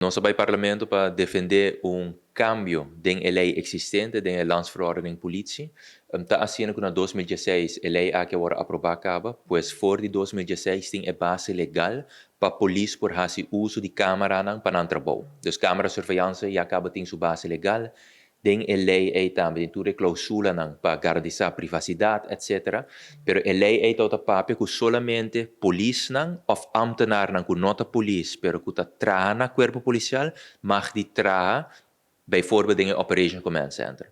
Nos a bai Parlamento pa defendé un kambio den e lei eksistente den e Landsverordening Politie. Ta asina ku na 2016 e lei aki a wòrdu aprobá kaba, pues for di 2016 tin e base legal pa polis por hasi uso di kámaranan pa nan trabou. Dus kámara surveillance ya kaba tin su base legal den e lei ei tambe, den tur e klousulanan pa garantisá privasidat etcetera. Pero e lei ei tabata papia ku solamente polisnan òf ámtenarnan ku no ta polis pero ku ta traha na kuerpo polisial mag di traha bijvoorbeeld den e Operation Command Center.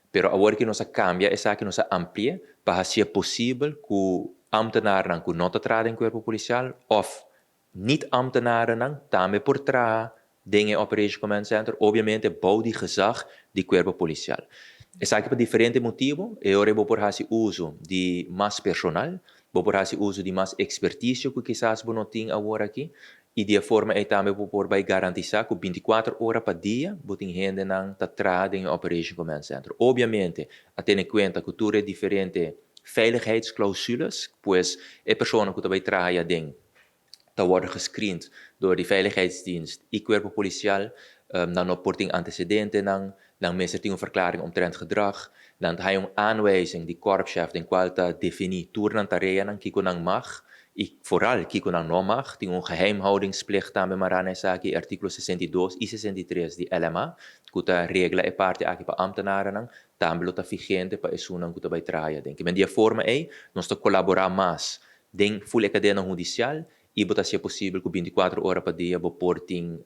Pero awor ki nos a kambia esaki, nos a ampli'é pa hasié posibel ku ámtenarnan ku no ta traha den kuerpo polisial òf niet-ambtenarennan tambe por traha den e Operation Command Center, obviamente bou di gezag di Cuerpo Policial. Esaki pa diferente motibo, e ora bo por haci uso di mas personal, bo por haci uso di mas experticio cu kisas bo no tin awor aki, y di e forma ey tambe bo por bay garantisa cu 24 ora pa dia bo tin hendenan ta traha den e Operation Command Center. Obviamente, a tene cuenta cu tur e diferente veiligheidsclausules, pues e persona cu ta bay traha ya den ta wòrdu gescreend dor di Veiligheidsdienst i Kuerpo Polisial, nan no por tin antecedentenan, nan mester tin un verklaring omtrent gedrag, nan ta haña un aanwijzing di korpschef den kual ta definí tur nan tareanan, kiko nan mag i foral kiko nan no mag. Tin un geheimhoudingsplicht tambe mará na esaki, artíkulo 62 i 63 di LMA, ku ta regla e parti aki pa ámtenarennan, tambe lo ta vigente pa esunnan ku ta bai traha aden. Kimen di e forma ei nos ta kolaborá mas den ful e kadena hudisial i bo ta hasié posibel ku 24 ora pa dia bo por tin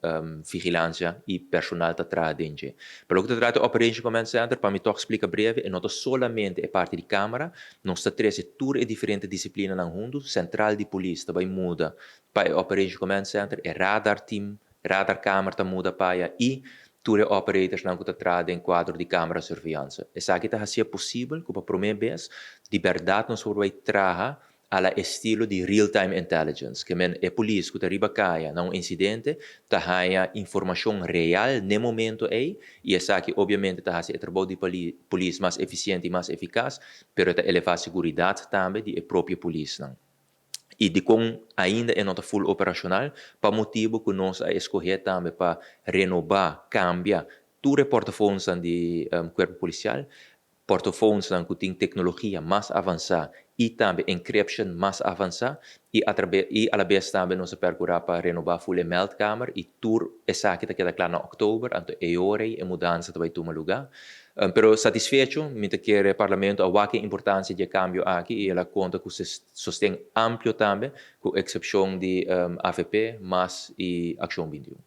vigilansia i personal ta traha den dje. Pa loke ta trata e Operation Command Center, pa mi tòg splika breve, e no ta solamente e parti di kámara, nos ta trese tur e diferente disiplinanan huntu, sentral di polis ta bai muda pa e Operation Command Center, e radar team, radarkamer ta muda pa aya i tur e operatorsnan ku ta traha den kuadro di kámara surveillance. Esaki ta hasié posibel ku pa promé bes di bèrdat nos por bai traha a la estilo di real time intelligence, ke men e polis ku ta riba kaya na un insidente ta haña informashon real n'e momento ei i esaki obviamente ta hasi e trabou di polis mas efisiente i mas efikas, pero e ta elevá seguridat tambe di e propio polisnan. I dikon ainda e no ta full operashonal? Pa motibu ku nos a eskohé tambe pa renobá, kambia tur e portafonsnan di kuerpo polisial, portofonsnan ku tin teknologia mas avansá i tambe encryption mas avansá i atrabe i alabes tambe nos a perkurá pa renobá full e meldkamer i tur esaki ta keda kla na òktober, anto e ora ei e mudansa ta bai tuma lugá. Pero satisfecho mi ta kere Parlamento a wak e importansia di e kambio aki i el a konta ku sosten amplio tambe ku eksepshon di avp, mas i Akshon 21.